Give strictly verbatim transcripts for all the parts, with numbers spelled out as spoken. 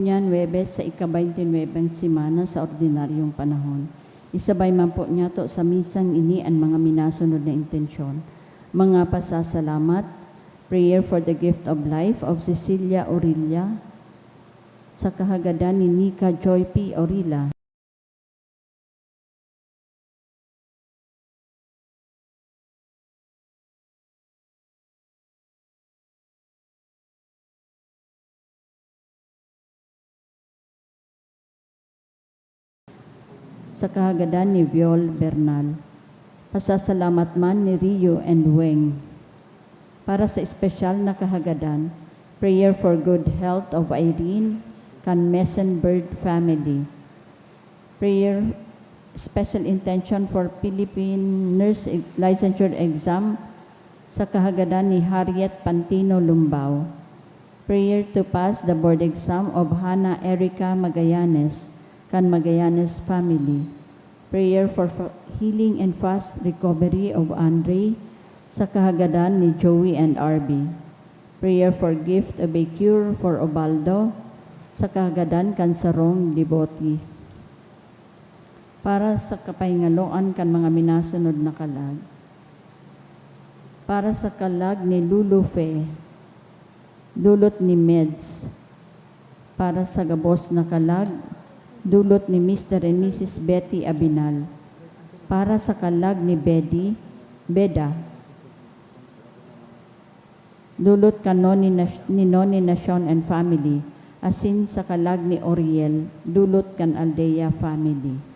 Ngunyan Huwebes sa ika-baynte nuwebeng semana sa ordinaryong panahon. Isabay man po niyato sa misang ini an mga minasunod na intensyon. Mga pasasalamat, prayer for the gift of life of Cecilia Orilla, sa kahagadan ni Nika Joy P. Orilla. Sa kahagadan ni Viol Bernal. Pasasalamat man ni Rio and Weng. Para sa espesyal na kahagadan, prayer for good health of Irene kan Messenberg family. Prayer, special intention for Philippine Nurse Licensure Exam sa kahagadan ni Harriet Pantino Lumbao. Prayer to pass the board exam of Hannah Erica Magallanes kan Magallanes family. Prayer for fa-, healing and fast recovery of Andre sa kahagadan ni Joey and Arby. Prayer for gift of a cure for Obaldo sa kahagadan kan sarong debote. Para sa kapahingaloan kan mga minasunod na kalag. Para sa kalag ni Lulu Fe, dulot ni Meds. Para sa gabos na kalag, dulot ni Mister and Missus Betty Abinal. Para sa kalag ni Bedi, Beda, dulot kan Noni Nas-, ni Noni Nacion and family, asin sa kalag ni Oriel, dulot kan Aldea family.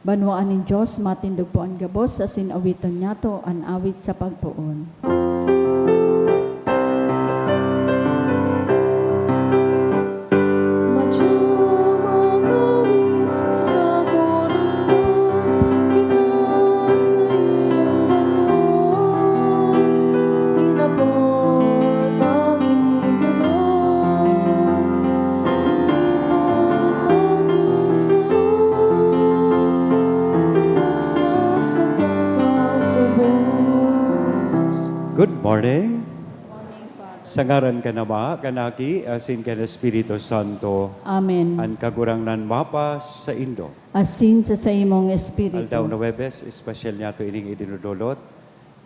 Banwaan nin Dios, matindog po an gabos, asin awiton niyato an awit sa pagpoon. Good morning. Sa ngaran kan Ama, kan Aki, asin kan Espiritu Santo. Amen. An Kagurangnan mapasaindo. Asin sa saimong espiritu. Aldaw na Huwebes, espesyal niyato ining idinudulot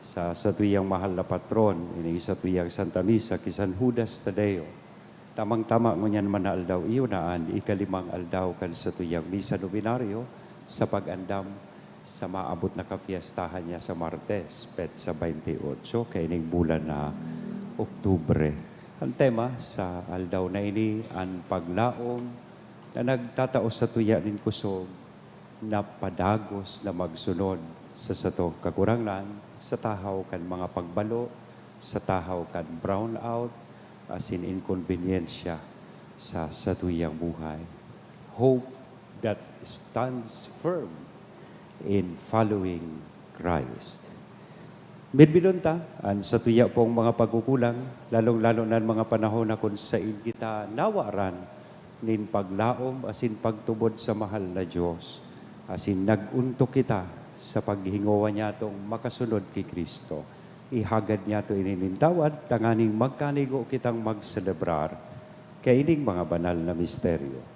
sa satuyang mahal na patron, ining satuyang Santa Misa ki San Judas Tadeo. Tamang-tama ngunyan man na aldaw, iyo na an ikalimang aldaw kan satuyang Misa Novenario sa pag-andam sa maabot na kapiyastahan niya sa Martes, petsa baynte otso kaining bulan na Oktubre. An tema sa aldaw na ini, an paglaom na nagtatao satuya nin kusog na padagos na magsunod sa satong Kagurangnan sa tahaw kan mga pagbalo, sa tahaw kan brownout, asin inkonbenyensya sa satuyang buhay. Hope that stands firm in following Christ. Midbidon ta an satuya pong mga pagkukulang, lalong-lalo na an mga panahon na kun sain kita nawaran nin paglaom asin pagtubod sa mahal na Dios, asin nag-ontok kita sa paghingowa niyatong makasunod ki Cristo. Ihagad niyato ini nin tawad tanganing magkanigo kitang magselebrar kaining mga banal na misteryo.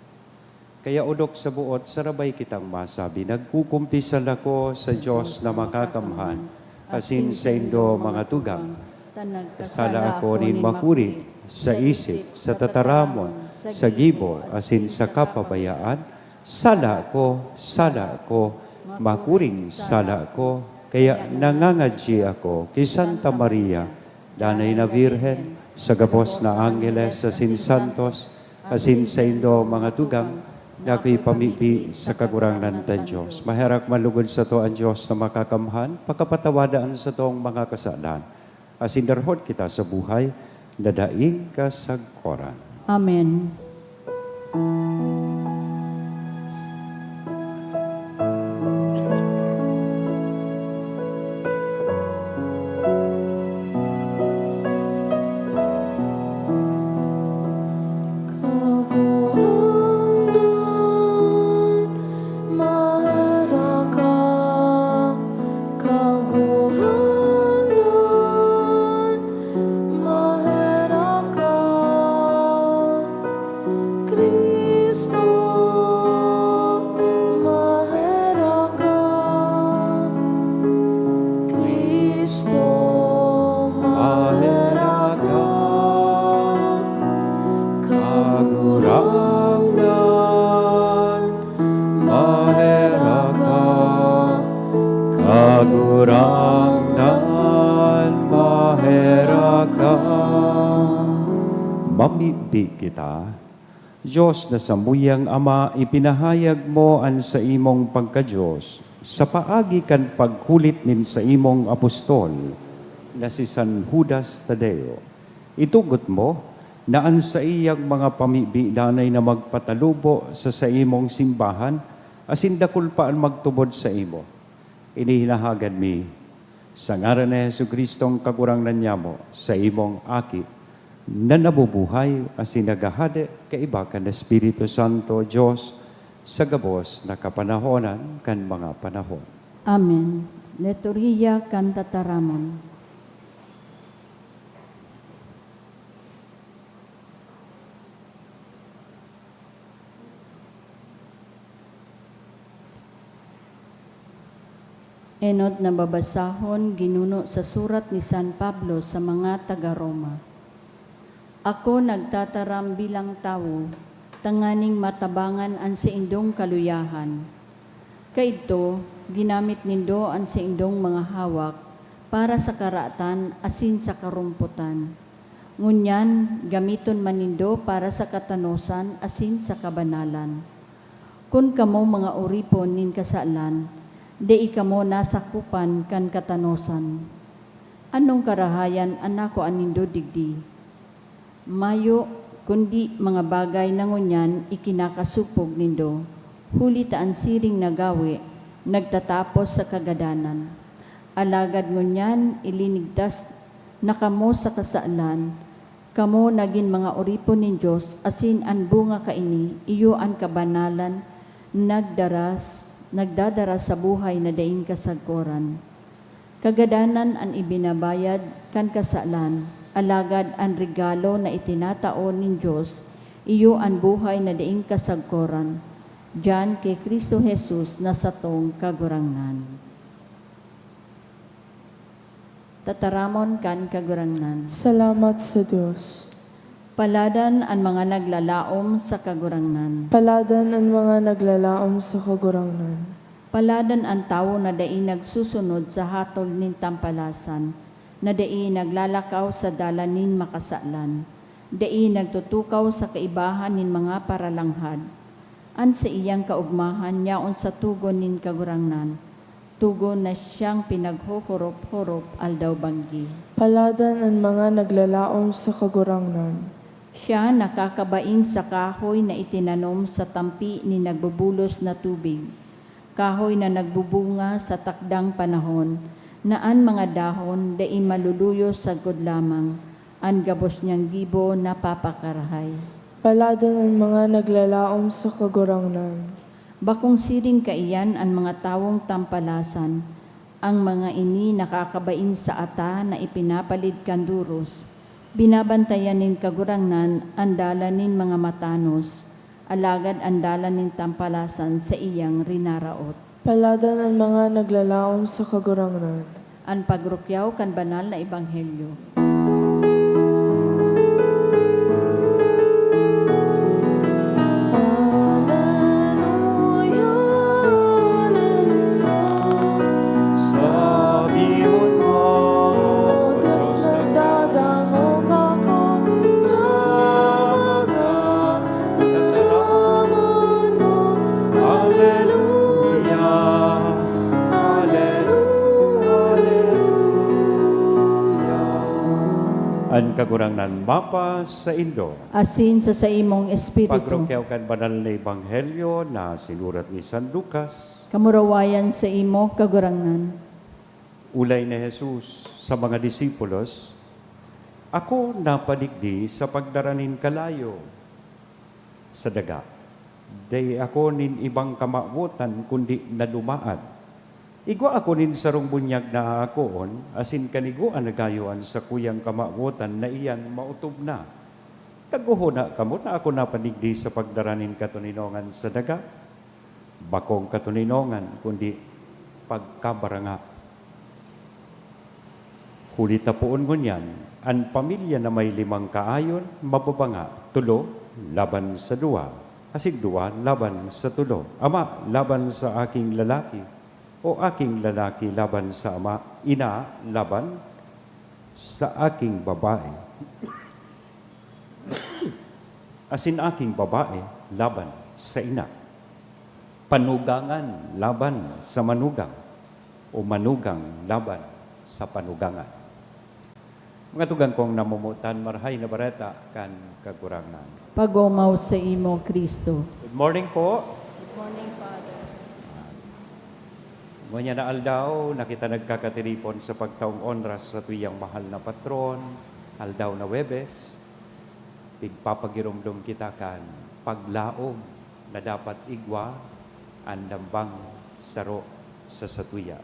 Kaya odok sa buot, sarabay kitang masabi, "Nagkukumpisal ako sa Dios na makakamhan, asin saindo, mga tugang, ta nagkasala ako nin makuri, sa isip, sa tataramon, sa gibo, asin sa kapabayaan. Sala ko, sala ko, makuring sala ko." Kaya nangangadyi ako ki Santa Maria, danay na Birhen, sa gabos na angheles asin santos, asin saindo, mga tugang, na akoy pamibi sa Kagurangnan tang Dios. Maherak man lugod sato an Dios na makakamhan, pakapatawada an satong mga kasalan, asin darhon kita sa buhay na daing kasagkoran. Amen. Kagurangnan, maherak ka. Kagurangnan, maherak ka. Cristo, maherak ka. Cristo, maherak ka. Kagurangnan, maherak ka. Kagurangnan, maherak ka. Mamibi kita. Dios na samuyang Ama, ipinahayag mo an saimong pagka-Dios sa paagi kan paghulit nin saimong apostol na si San Judas Tadeo. Itugot mo na an saiyang mga pamibi danay na magpatalubo sa saimong simbahan, asin dakul pa an magtubod saimo. Ini hinahagad mi sa ngaran ni Jesu-Cristong Kagurangnan nyamo, saimong Aki, na nabubuhay asin naghahade kaiba kan Espiritu Santo, Dios, sa gabos na kapanahonan kan mga panahon. Amen. Liturhiya kan Tataramon. Enot na babasahon, ginuno sa surat ni San Pablo sa mga taga Roma. Ako nagtataram bilang tawo, tanganing matabangan an saindong kaluyahan. Kaidto, ginamit nindo an saindong mga hawak para sa karatan asin sa karompotan. Ngunyan, gamiton man nindo para sa katanosan asin sa kabanalan. Kun kamo mga oripon nin kasalan, dai kamo nasakopan kan katanosan. Anong karahayan an nakua nindo digdi? Mayo, kundi mga bagay na ngunyan ikinakasopog nindo, huli ta an siring na gawe nagtatapos sa kagadanan. Alagad ngunyan ilinigtas na kamo sa kasalan, kamo nagin mga oripon nin Dios, asin an bunga kaini iyo an kabanalan nagdaras, nagdadara sa buhay na daing kasagkoran. Kagadanan an ibinabayad kan kasalan, alagad an regalo na itinatao nin Dios iyo an buhay na daing kasagkoran, diyan ki Cristo Jesus na satong Kagurangnan. Tataramon kan Kagurangnan. Salamat sa Dios. Paladan an mga naglalaom sa Kagurangnan. Paladan an mga naglalaom sa Kagurangnan. Paladan an tawo na dai nagsusunod sa hatol nin tampalasan, na dai naglalakaw sa dalan nin makasalan, dai nagtutukaw sa kaibahan nin mga paralanghad. An saiyang kaogmahan yaon sa togon nin Kagurangnan, togon na siyang pinaghohorop-horop aldaw-banggi. Paladan an mga naglalaom sa Kagurangnan. Siya nakakabaing sa kahoy na itinanom sa tampi nin nagbubulos na tubig, kahoy na nagbubunga sa takdang panahon, na an mga dahon dai maluluyos sagkod lamang, an gabos niyang gibo napapakarahay. Paladan an mga naglalaom sa Kagurangnan. Bakong siring kaiyan an mga tawong tampalasan, an mga ini nakakabaing sa ata na ipinapalid kan doros. Binabantayan nin Kagurangnan an dalan nin mga matanos, alagad an dalan nin tampalasan saiyang rinaraot. Paladan an mga naglalaom sa Kagurangnan. An pagrukyaw kan banal na ebanghelyo. Aleluya, aleluya. Sabihon mo, Dios, nagdadangog ako sa mga tataramon mo. Aleluya, aleluya, aleluya. An Kagurangnan mapasaindo. Asin sa saimong espiritu. Pagrukyaw kan banal na ebanghelyo na sinurat ni San Lucas. Kamurawayan saimo, Kagurangnan. Olay ni Jesus sa mga disipulos, "Ako napadigdi sa pagdara nin kalayo sa daga. Dai ako nin ibang kamawotan kundi na dumaan. Igwa ako nin sarong bunyag na aakoon, asin kanigoan na gayo an sakuyang kamawotan na iyan maotob na. Naghohona kamo na ako napadigdi sa pagdara nin katoninongan sa daga? Bakong katoninongan, kundi pagkabaranga. Huli ta poon ngunyan, an pamilya na may limang kaayon mababanga, tolo laban sa duwa, asin duwa laban sa tolo, ama laban sa aking lalaki, o aking lalaki laban sa ama, ina laban sa aking babae, asin aking babae laban sa ina, panugangan laban sa manugang, o manugang laban sa panugangan." Mga tugang kong namomotan, Marahay na Bareta kan Kagurangnan. Pag-omaw saimo, Cristo. Good morning po. Good morning, Father. Ngunyan na aldaw na kita nagkakatiripon sa pagtaong onra sa satuyang mahal na patron, aldaw na Huwebes, pigpapagiromdom kita kan paglaom na dapat igwa an lambang saro sa satuya.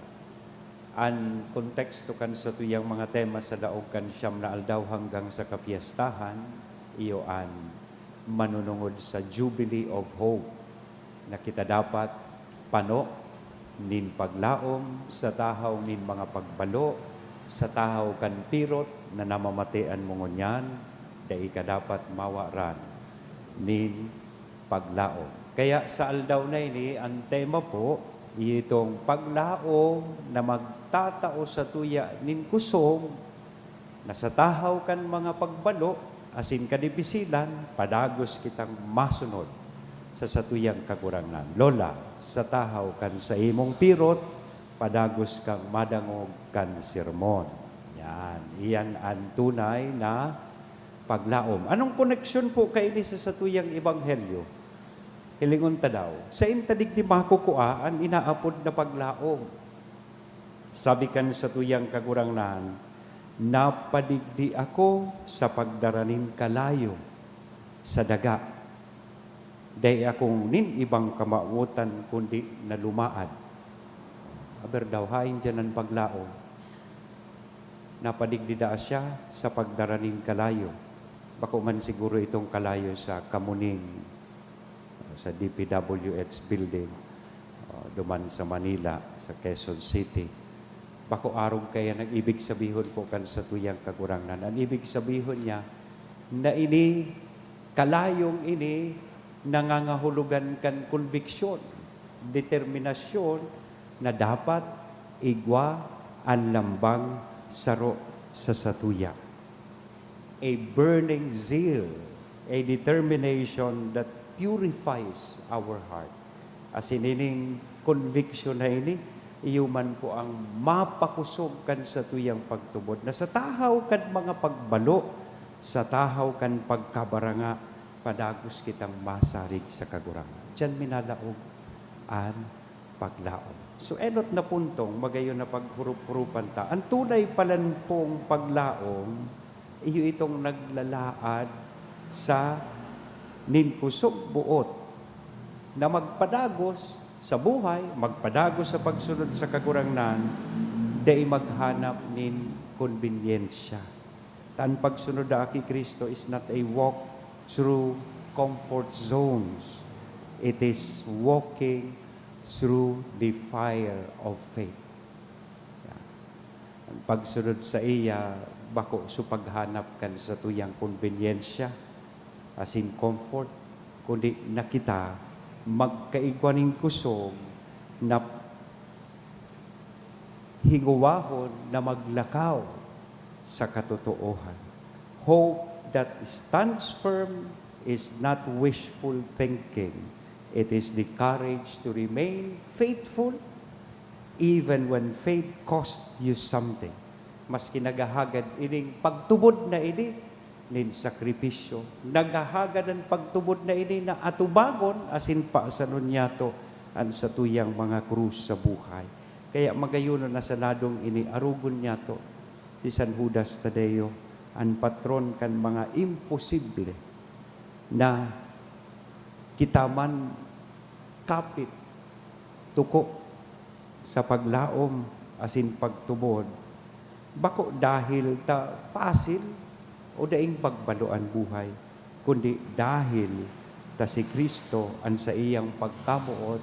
An konteksto kan satuyang mga tema sa laog kan siyam na aldaw hanggang sa kapiestahan, iyo an manunungod sa Jubilee of Hope, na kita dapat pano nin paglaom sa tahaw nin mga pagbalo, sa tahaw kan pirot na namamatean mo ngunyan, dai ka dapat mawaran nin paglaom. Kaya sa aldaw na ini, ang tema po, itong paglaom na magtatao sa tuya nin kusog na sa tahaw kan mga pagbalo asin kadipisilan, padagos kitang masunod sa satuyang Kagurangnan. Lola, sa tahaw kan sa imong pirot, padagos kang madangog kan sermon. Yan. Iyan an tunay na paglaom. Anong koneksyon po kaini sa satuyang ebanghelyo? Hilingon ta daw, sain ta digdi makukua an inaapod na paglaom? Sabi kan satuyang Kagurangnan, "Napadigdi ako sa pagdara nin kalayo sa daga. Dai akong nin ibang kamawotan kundi na lumaad." Aber daw, haen diyan an paglaom? Napadigdi daa siya sa pagdara nin kalayo. Bako man siguro itong kalayo sa Kamuning, sa D P W H building, o, duman sa Manila, sa Quezon City. Bako arog kaiyan an ibig sabihon po kan satuyang Kagurangnan. An ibig sabihon niya na ini, kalayong ini, nangangahulugan kan konbiksyon, determinasyon na dapat igwa an lambang saro sa satuya. A burning zeal, a determination that purifies our heart. Asin ining conviction na ini, iyo man po ang mapakosog kan satuyang pagtubod, na sa tahaw kan mga pagbalo, sa tahaw kan pagkabaranga, padagos kitang masarig sa Kagurangnan. Diyan minalaog an paglaom. So, enot na puntong magayon na paghurup-hurupan ta. An tunay palan pong paglaom, iyo itong naglalaad sa nin kusog boot na magpadagos sa buhay, magpadagos sa pagsunod sa Kagurangnan, dai maghanap nin konbenyensya. Ta an pagsunod daa ki Cristo is not a walk through comfort zones. It is walking through the fire of faith. Yan. An pagsunod saiya, bako sa paghanap kan satuyang konbenyensya asin comfort, kundi na kita magkaigwa nin kusog na hingowahon na maglakaw sa katotoohan. Hope that stands firm is not wishful thinking. It is the courage to remain faithful even when faith cost you something. Maski naghahagad ining pagtubod na ini nin sakripisyo, naghahagad an pagtubod na ini na atubangon asin paasanon niyato an satuyang mga krus sa buhay. Kaya magayon na sa nadong ini, arogon niyato si San Judas Tadeo, an patron kan mga imposible, na kita man kapit, tuko sa paglaom asin pagtubod, bako dahil ta pasil o daing pagbalo an buhay, kundi dahil ta si Cristo an saiyang pagkamoot,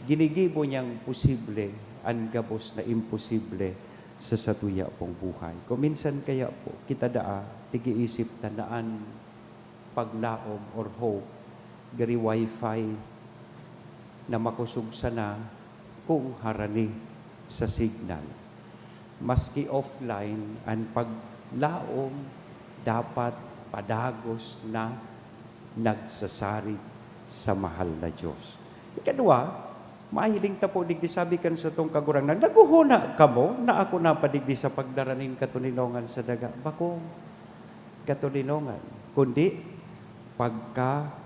ginigibo niyang posible an gabos na imposible sa satuya pong buhay. Kung minsan kaya po, kita daa, tig-iisip ta na an paglaom or hope, gari wifi na makosog sana kung harani sa signal. Maski offline, an paglaom dapat padagos na nagsasarig sa mahal na Diyos. Ikadwa, mahiling ta po digdi, sabi kan satong Kagurangnan, "Naghuhuna kamo na ako napadigdi sa pagdara nin katoninongan sa daga?" Bakong katoninongan, kundi pagkabaranga.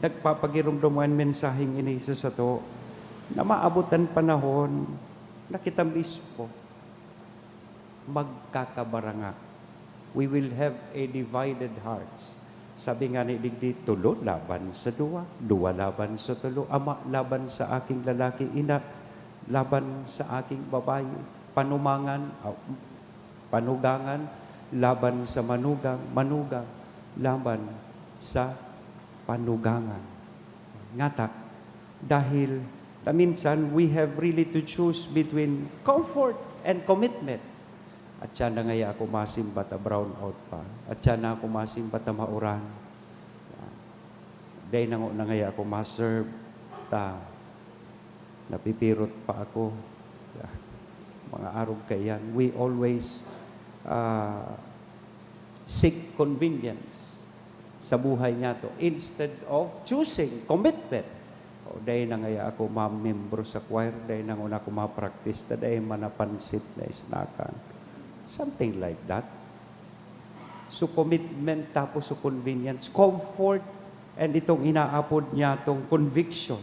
Nagpapagiromdom an mensaheng ini sa sato na maabot an panahon na kita mismo magkakabaranga. We will have a divided hearts. Sabi nga ni digdi, "Tulo laban sa duwa, duwa laban sa tulo, ama laban sa aking lalaki, ina laban sa aking babayi, panumangan, ah, panugangan laban sa manugang, manugang laban sa panugangan." Ngata, dahil na minsan we have really to choose between comfort and commitment. At siya na ngaya ako masimba ta brown out pa. At siya na ako masimba ta mauran. Dai na, na ngaya ako ma-serve ta napipirot pa ako. Mga arog kaiyan. We always, ah, seek convenience. sa buhay niya to, instead of choosing commitment. O, dai na ngaya ako mamembro sa choir, dai na nguna ako ma-practice, ta dai man napansit na isnakan. Something like that. So, commitment tapos so convenience, comfort, and itong inaapod niya tong conviction.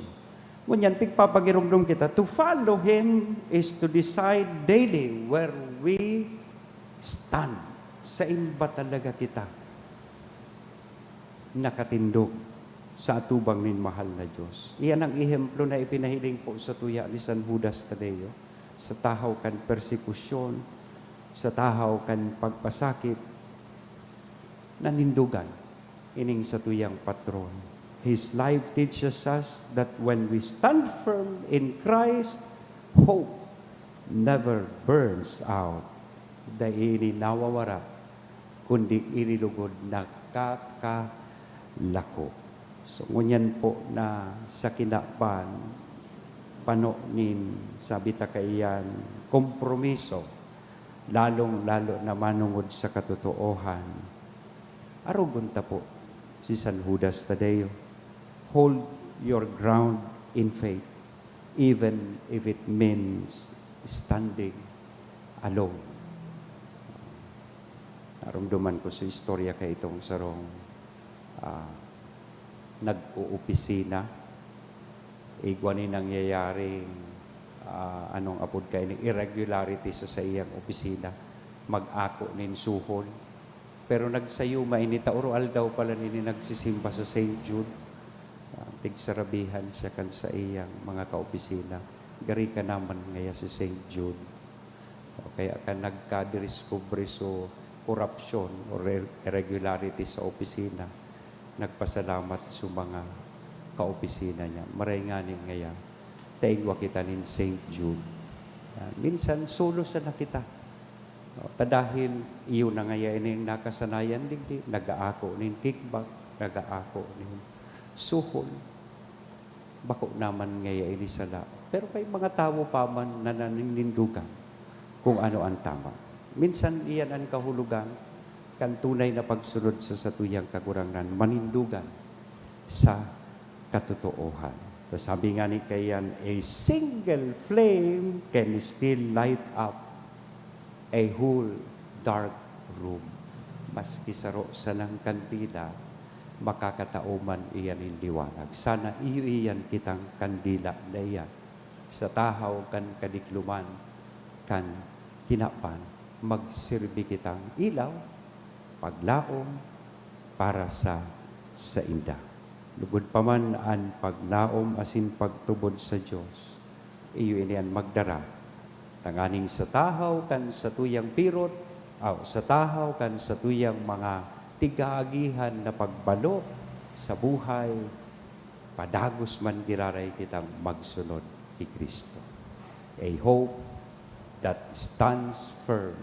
Ngunyan, pigpapagiromdom kita, to follow Him is to decide daily where we stand. Sain ba talaga kita nakatindog sa atubang nin mahal na Dios? Iyan ang ehemplo na ipinahiling po sa tuya ni San Judas Tadeo. Sa tahaw kan persekusyon, sa tahaw kan pagpasakit, nanindogan ining satuyang patron. His life teaches us that when we stand firm in Christ, hope never burns out. Dai ini nawawara, kundi ini lugod nakakalako. So, ngunyan po na sa kinaban, pano nin, sabi ta kaiyan, kompromiso, lalong-lalo na manongod sa katotoohan. Arogon ta po si San Judas Tadeo. Hold your ground in faith, even if it means standing alone. Naromdoman ko sa istorya kaitong sarong, ah, nag-oopisina. Igwa ni nangyayaring, ah, anong apod kaini, irregularity sa saiyang opisina. Mag-ako nin suhol. Pero nagsayuma ini, ta oro aldaw pala nini nagsisimba sa Saint Jude. Ah, pigsarabihan siya kan saiyang mga kaopisina, "Gari ka naman ngaya si Saint Jude." O kaya kan nagkadiskubre so korapsyon o re-, irregularity sa opisina, nagpasalamat so mga kaopisina niya. Maray ngani ngaya, ta igwa kita nin Saint Jude. Ah, minsan, solo sana kita. No, ta dahil iyo na ngaya ini ang nakasanayan digdi, nag-aako nin kickback, nag-aako nin suhol. Bako naman ngaya ini sala. Pero may mga tawo pa man na naninindugan kung ano ang tama. Minsan, iyan an kahulogan kan tunay na pagsunod sa satuyang Kagurangnan, manindugan sa katotoohan. So, sabi nga ni kaiyan, "A single flame can still light up a whole dark room." Maski saro sanang kandila, makakatao man iyan nin liwanag. Sana iyo iyan kitang kandila na iyan. Sa tahaw kan kadikloman kan kinaban, magsirbi kitang ilaw, paglaom para sa sainda. Lugod pa man an paglaom asin pagtubod sa Dios, iyo ini an magdara tanganing sa tahaw kan satuyang pirot, aw, sa tahaw kan satuyang mga tigaagihan na pagbalo sa buhay, padagos man giraray kitang magsunod ki Cristo. A hope that stands firm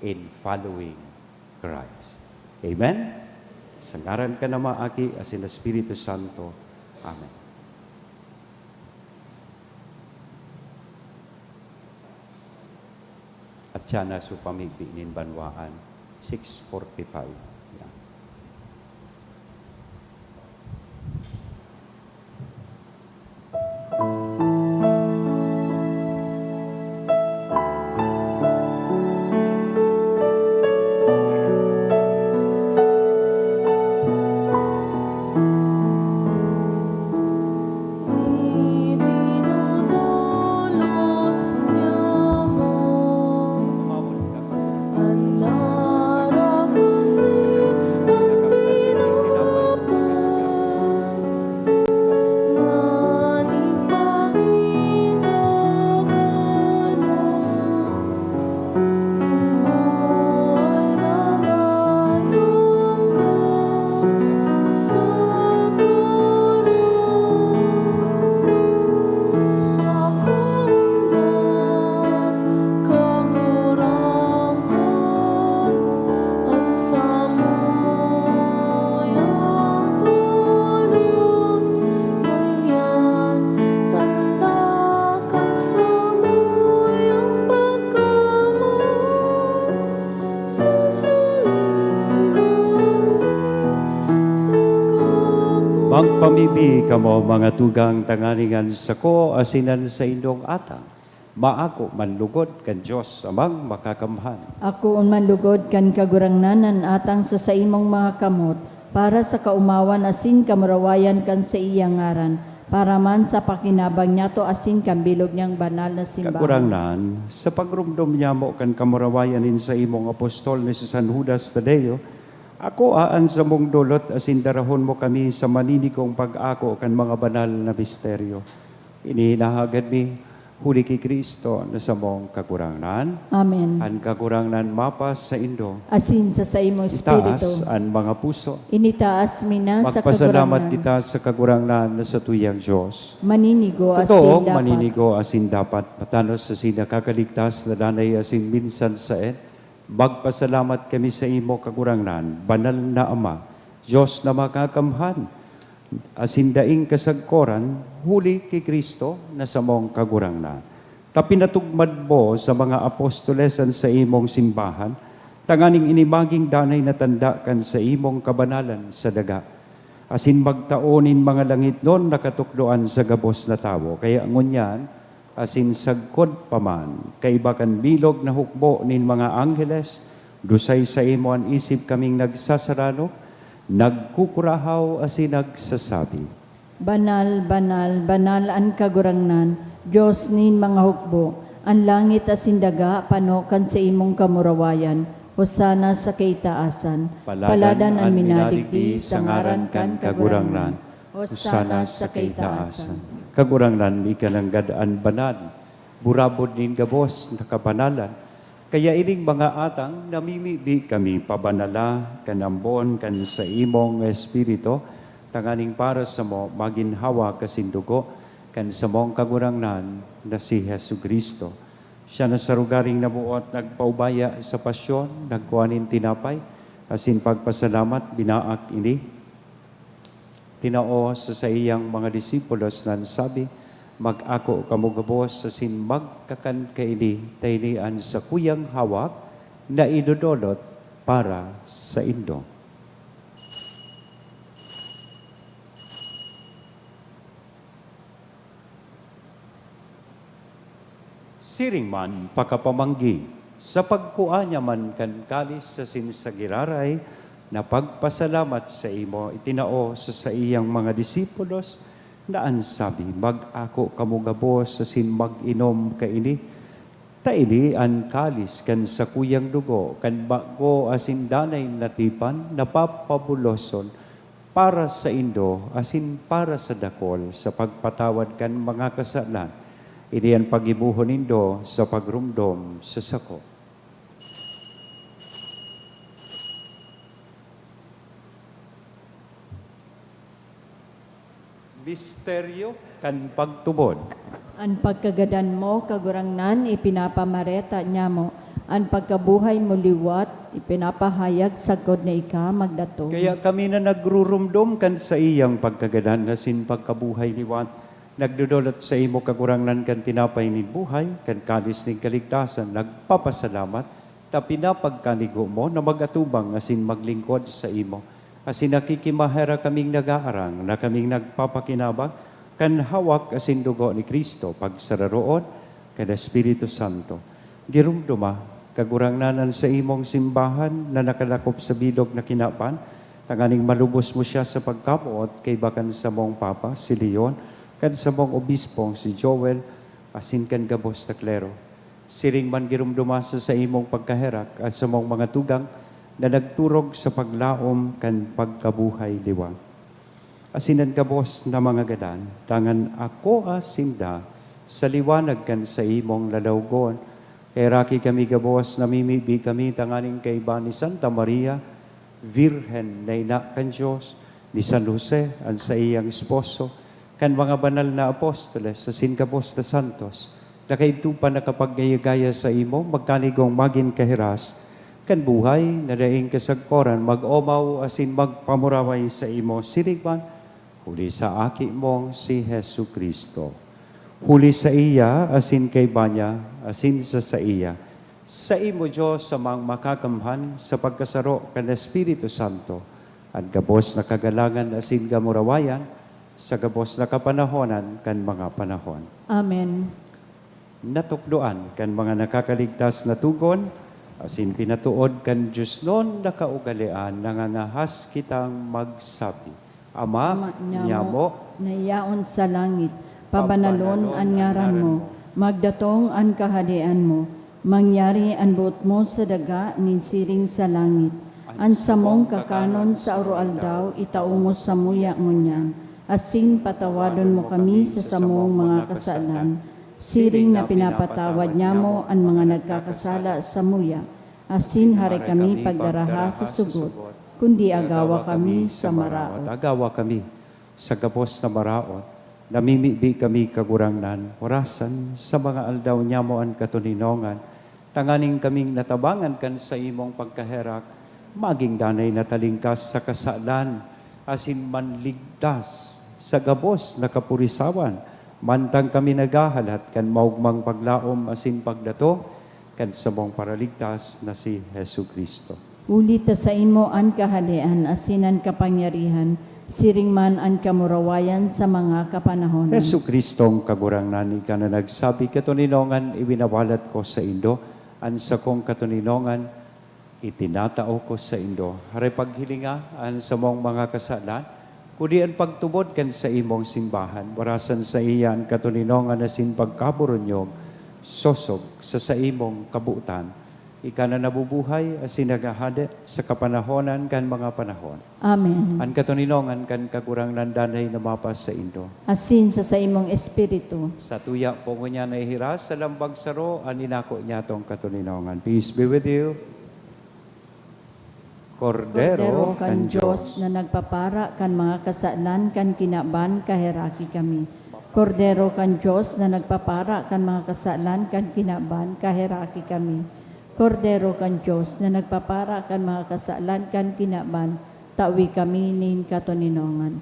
in following Christ. Amen? Sa ngaran kan Ama, Aki, asin Espiritu Santo. Amen. At siya na so pamigdi nin banwaan, six forty-five. Yan. Magpamibi kamo, mga tugang, tanganing an sako asin an saindong atang maako man lugod kan Dios Amang Makakamhan. Akoon man lugod kan Kagurangnan an atang sa saimong mga kamot, para sa kaomawan asin kamurawayan kan saiyang ngaran, para man sa pakinabang niyato asin kan bilog niyang banal na simbahan. Kagurangnan, sa pagromdom nyamo kan kamurawayan nin saimong apostol na si San Judas Tadeo, akoa an samong dolot asin darahon mo kami sa maninigong pag-ako kan mga banal na misteryo. Ini hinahagad mi huli ki Cristo na samong Kagurangnan. Amen. An Kagurangnan mapasaindo. Asin sa saimong espiritu. Itaas an mga puso. Initaas mi na sa Kagurangnan. Magpasalamat kita sa Kagurangnan na satuyang Dios. Maninigo asin dapat. Totoong maninigo asin dapat, matanos asin nakakaligtas na danay asin minsan saen. Magpasalamat kami saimo, Kagurangnan, Banal na Ama, Dios na Makakamhan, asin daing kasagkoran, huli ki Cristo na samong Kagurangnan. Ta pinatugmad mo sa mga apostoles an saimong simbahan, tanganing ini magin danay na tanda kan saimong kabanalan sa daga, asin magtao nin mga langitnon na katukdoan sa gabos na tawo. Kaya ngunyan, asin sagkod pa man, kaiba kan bilog na hukbo nin mga angheles, dusay saimo an isip kaming nagsasarano, nagkukurahaw asin nagsasabi, "Banal, banal, banal an Kagurangnan, Dios nin mga hukbo. An langit asin daga pano kan saimong kamurawayan. Hosana sa kaitaasan. Paladan an minadigdi sa ngaran kan Kagurangnan. Hosana sa kaitaasan." Kagurangnan, ika nanggad an banal, burabod nin gabos na kabanalan. Kaya ining mga atang, namimibi kami pabanala kan ambon kan saimong Espiritu, tanganing para samo magin hawak asin dugo kan samong Kagurangnan na si Jesu-Cristo. Siya na sa rogaring naboot nagpaubaya sa pasyon, nagkua nin tinapay, asin pagpasalamat, binaak ini, tinao sa saiyang mga disipulos na nagsabi, "Mag-ako kamo gabos asin magkakan kaini, ta ini an sakuyang hawak na idodolot para saindo." Siring man pakapamanggi, sa pagkua niya man kan kalis asin sa giraray na pagpasalamat saimo, itinao sa saiyang mga disipulos na an sabi, "Mag-ako kamo gabos asin mag-inom kaini, ta ini an kalis kan sakuyang dugo kan bago asin danay na tipan na papabuloson para saindo asin para sa dakol sa pagpatawad kan mga kasalan. Ini an paggibohon nindo sa pagromdom sa sako." Misteryo kan pagtubod. An pagkagadan mo, Kagurangnan, ipinapamareta niamo. An pagkabuhay mo liwat, ipinapahayag sagkod na ika magdatong. Kaya kami na nagruromdom kan saiyang pagkagadan asin pagkabuhay liwat, nagdodolot saimo, Kagurangnan, kan tinapay nin buhay, kan kalis nin kaligtasan, nagpapasalamat, ta pinapagkanigo mo na mag-atubang asin maglingkod saimo. Asin nakikimaherak kaming nagaarang na kaming nagpapakinabang kan hawak asin dugo ni Cristo, pagsararoon kan Espiritu Santo. Giromdoma, Kagurangnan, an saimong simbahan na nakalakop sa bilog na kinaban, tanganing malubos mo siya sa pagkamoot kaiba kan samong Papa, si Leon, kan samong Obispong, si Joel, asin kan gabos na klero. Siring man giromdoma sa saimong pagkaherak an samong mga tugang na nagturog sa paglaom kan pagkabuhay liwat. Asin an gabos na mga gadan, dangan akoa sinda sa liwanag kan saimong lalawgon. Kaheraki kami gabos, namimibi kami tanganing kaiba ni Santa Maria, Birhen na ina kan Dios, ni San Jose, an saiyang esposo, kan mga banal na apostoles, asin gabos na santos, na kaidto pa nakapaggaya-gaya saimo, magkanigong magin kahiras kan buhay na daing kasagkoran, mag-omaw asin magpamuraway saimo, siring man huli sa Aki mong si Jesu-Cristo. Huli saiya, asin kaiba niya, asin sa saiya, saimo, Dios Amang Makakamhan, sa pagkasaro kan Espiritu Santo, An gabos na kagalangan asin kamurawayan sa gabos na kapanahonan kan mga panahon. Amen. Natukdoan kan mga nakakaligtas na tugon, asin pinatood kan diosnon na kaugalean, nangangahas kitang magsabi, Ama, Ama nyamo, nyamo, na yaon sa langit, pabanalon an ngaran mo, magdatong an kahadean mo, mangyari an boot mo sa daga nin siring sa langit. An samong kakanon sa aroaldaw itao mo samuya ngunyan, asin patawadon mo kami sa samong mga kasalan, siring na pinapatawad nyamo an mga nagkakasala samuya, asin hare kami pagdaraha sa sugot, kundi agawa kami sa maraot. Agawa kami sa gabos na maraot. Namimibi kami, Kagurangnan, orasan sa mga aldaw nyamo an katoninongan, tanganing kaming natabangan kan saimong pagkaherak, magin danay na talingkas sa kasalan, asin manligtas sa gabos na kapurisawan, mantang kami naghahalat kan maogmang paglaom asin pagdato kan samong Paraligtas na si Jesu-Cristo. Huli ta saimo an kahadean asin an kapangyarihan, siring man an kamurawayan sa mga kapanahonan. Jesu-Cristong Kagurangnan, ika na nagsabi, "Katoninongan iwinawalat ko saindo, an sakong katoninongan itinatao ko saindo." Hare paghilinga an samong mga kasalan, kundi an pagtubod kan saimong simbahan. Orasan saiya an katoninongan asin pagkaburunyog, sosog sa saimong kabotan. Ika na nabubuhay asin naghahade sa kapanahonan kan mga panahon. Amen. An katoninongan kan Kagurangnan danay na mapasaindo. Asin sa saimong espiritu. Satuya po ngunyan na ihiras sa lambang saro an inako niyatong katoninongan. Peace be with you. Kordero kan Dios na nagpapara kan mga kasalan kan kinaban, kaheraki kami. Kordero kan Dios na nagpapara kan mga kasalan kan kinaban, kaheraki kami. Kordero kan Dios na nagpapara kan mga kasalan kan kinaban, tawi kami nin katoninongan.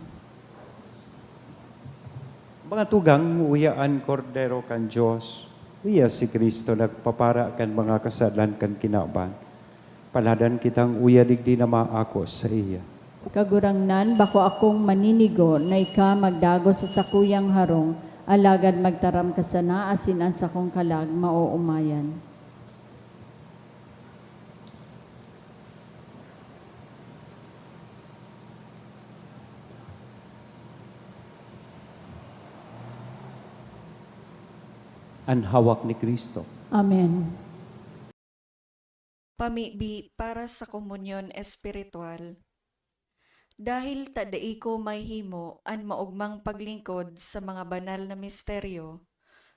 Mga tugang, uya an Kordero kan Dios, uya si Cristo nagpapara kan mga kasalan kan kinaban. Paladan kitang uya digdi na maako saiya. Kagurangnan, bako akong maninigo na ika magdagos sa sakuyang harong, alagad magtaram ka sana asin an sakong kalag maoomayan. An hawak ni Cristo. Amen. Pamibi para sa komunyon espiritual. Dahil ta dai ko mahimo an maogmang paglingkod sa mga banal na misteryo,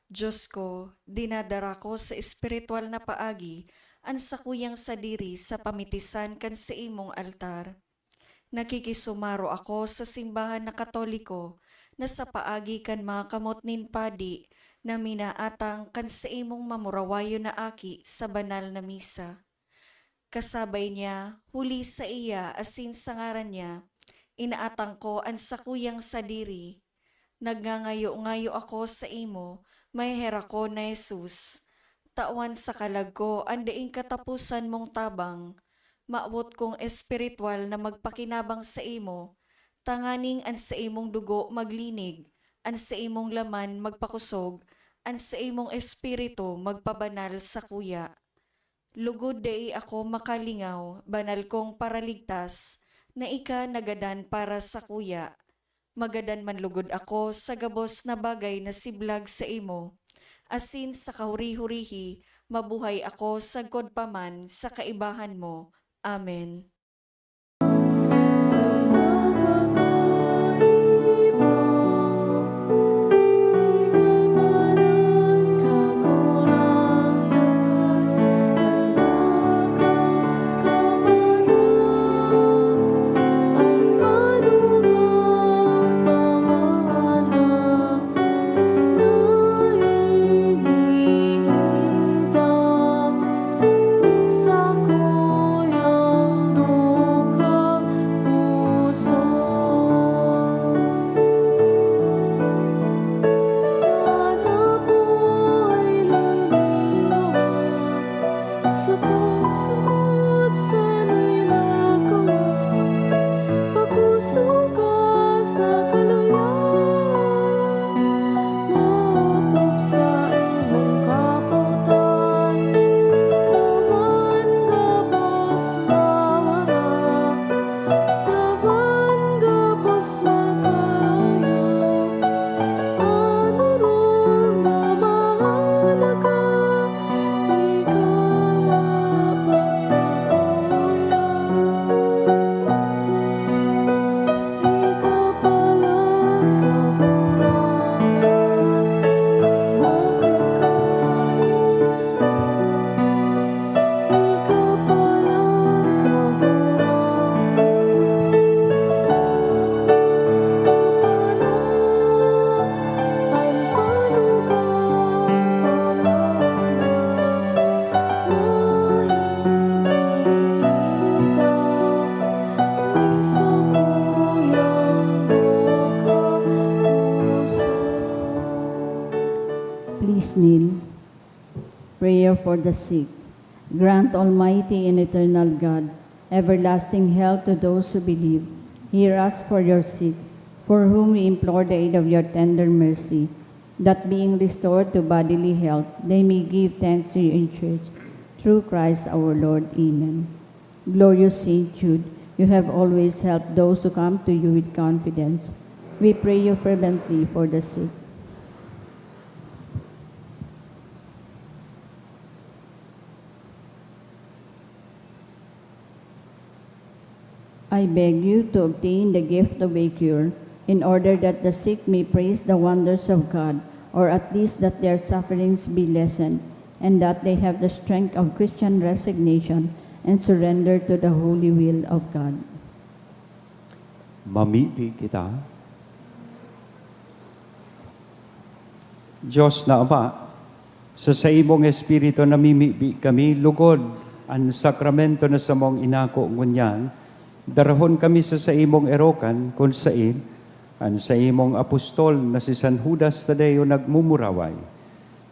Dios ko, dinadara ko sa espiritual na paagi an sakuyang sadiri sa pamitisan kan saimong altar. Nakikisumaro ako sa simbahan na Katoliko na sa paagi kan mga kamot nin padi na minaatang kan saimong mamurawayon na aki sa banal na misa. Kasabay niya, huli saiya asin sa ngaran niya, inaatang ko an sakuyang sadiri. Nagngangayo-ngayo ako saimo, maheherakon na Jesus. Tawan sa kalag ko an daing kataposan mong tabang. Mawot kong espiritual na magpakinabang saimo, tanganing an saimong dugo maglinig, an saimong laman magpakusog, an saimong espiritu magpabanal sakuya. Lugod dai ako makalingaw, banal kong Paraligtas, na ika nagadan para sakuya. Magadan man lugod ako sa gabos na bagay na siblag saimo, asin sa kahuri-hurihi mabuhay ako sagkod pa man sa kaibahan mo. Amen. for the sick. Grant, Almighty and eternal God, everlasting health to those who believe. Hear us for your sick, for whom we implore the aid of your tender mercy, that being restored to bodily health, they may give thanks to you in church. Through Christ our Lord. Amen. Glorious Saint Jude, you have always helped those who come to you with confidence. We pray you fervently for the sick. I beg you to obtain the gift of a cure, in order that the sick may praise the wonders of God, or at least that their sufferings be lessened, and that they have the strength of Christian resignation and surrender to the holy will of God. Mamibi kita. Dios na Ama, sa saimong Espiritu namimibi kami, lugod an sakramento na samong inako ngunyan, darahon kami sa saimong erokan, kun saen an saimong apostol na si San Judas Tadeo nagmumuraway.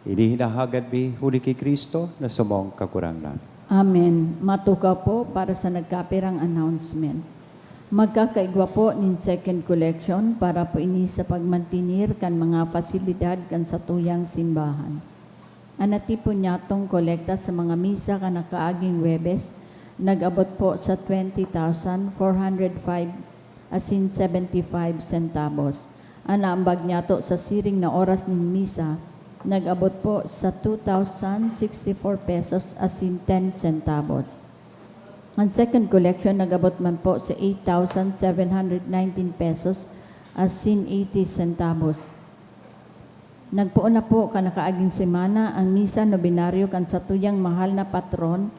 Ini hinahagad mi huli ki Cristo na samong Kagurangnan. Amen. Matukaw po para sa nagkapirang announcement. Magkakaigwa po nin second collection para po ini sa pagmantenir kan mga pasilidad kan satuyang simbahan. An natipon nyatong kolekta sa mga misa kan nakaaging Huwebes nag-abot po sa twenty thousand four hundred five asin seventy-five centavos. An naambag nyato sa siring na oras nin misa nag-abot po sa two thousand sixty-four pesos asin ten centavos. An second collection nag-abot man po sa eight thousand seven hundred nineteen pesos asin eighty centavos. Nagpoon na po kan nakaaging semana an misa nobenaryo kan satuyang mahal na patron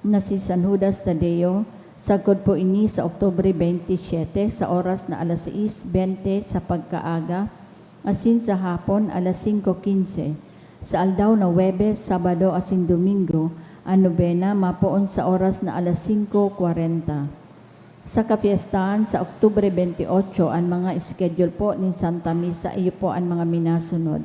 na si San Judas Tadeo, sagkod po ini sa Oktubre twenty-seven sa oras na alas sais bente sa pagkaaga asin sa hapon alas singko quince. Sa aldaw na Huwebes, Sabado asin Domingo, an nobena mapoon sa oras na alas singko kwarenta. Sa kapyestahan sa Oktubre twenty-eight, an mga schedule po nin Santa Misa iyo po an mga minasunod,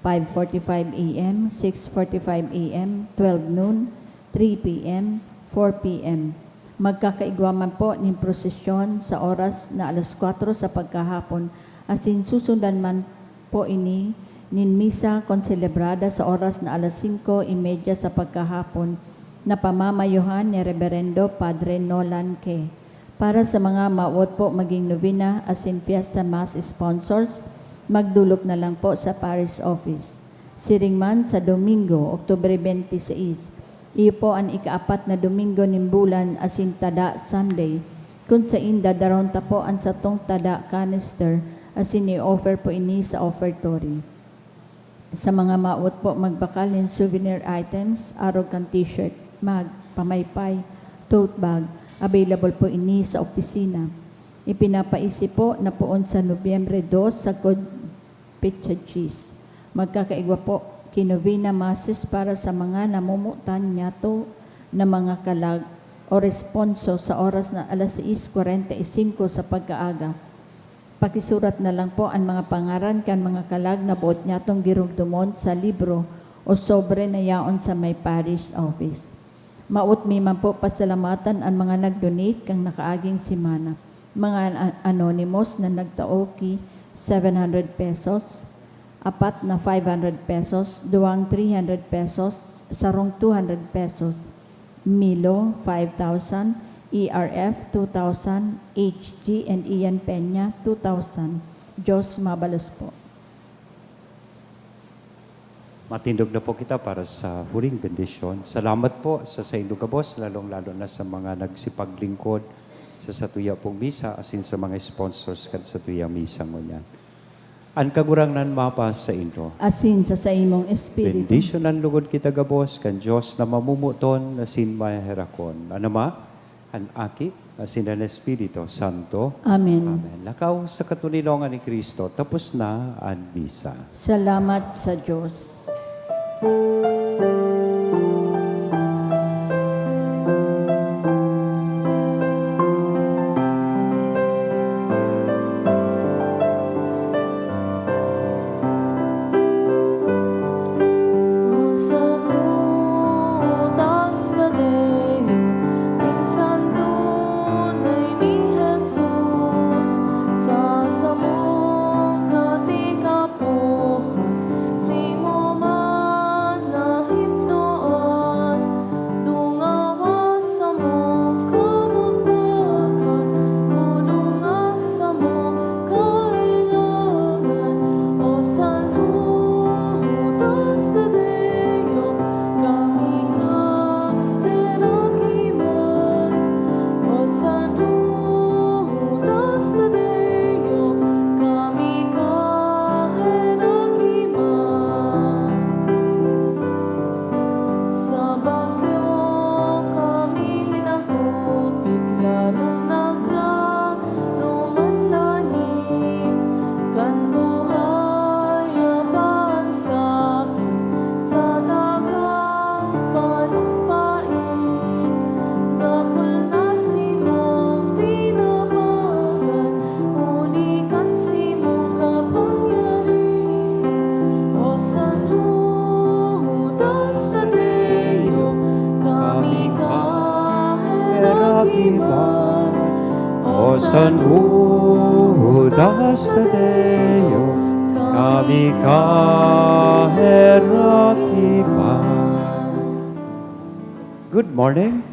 five forty-five A M, six forty-five A M, twelve noon, three P M, four P M. Magkakaigwa man po nin prosesyon sa oras na alas kwatro sa pagkahapon, asin susundan man po ini nin misa konselebrada sa oras na alas singko y media sa pagkahapon, na pamamayohan ni Reberendo Padre Nolan Ke. Para sa mga mawot po maging novena asin fiesta mass sponsors, magdolok na lang po sa parish office. Siring man sa Domingo, Oktubre twenty-six, iyo po an ikaapat na Domingo nin bulan asin tada Sunday, kun sain dadarahon ta po an satong tada canister asin i-offer po ini sa offertory. Sa mga mawot po magbakal nin souvenir items, arog kan t-shirt, mug, pamaypay, tote bag, available po ini sa opisina. Ipinapaisi po na poon sa Nobyembre dos, sagkod petsa dyes. Magkakaigwa po ki novena masses para sa mga namomotan nyato na mga kalag o responso sa oras na alas sais kwarenta y singko sa pagkaaga. Pakisurat na lang po an mga pangaran kan mga kalag na boot nyatong giromdomon sa libro o sobre na yaon sa may parish office. Mawot mi man po pasalamatan an mga nag-donate kan nakaaging semana. Mga an-, anonymous na nagtao ki seven hundred pesos, apat na five hundred pesos, duwang three hundred pesos, sarong two hundred pesos. Milo, five thousand, E R F, two thousand, H G and Ian Peña, two thousand. Diyos mabalos po. Matindog na po kita para sa huling bendisyon. Salamat po sa saindong gabos, lalong-lalo na sa mga nagsipaglingkod sa satuya pong misa, asin sa mga sponsors kan satuyang misa ngunyan. An Kagurangnan mapasaindo. Asin sa saimong espiritu. Bendisyonan lugod kita gabos kan Dios na mamomoton asin maheherakon, an Ama, an Aki, asin an Espiritu Santo. Amen. Amen. Lakaw sa katoninongan ni Cristo, tapos na an misa. Salamat sa Dios. Iba, o San Judas Tadeo, kami kaheraki man. Good morning.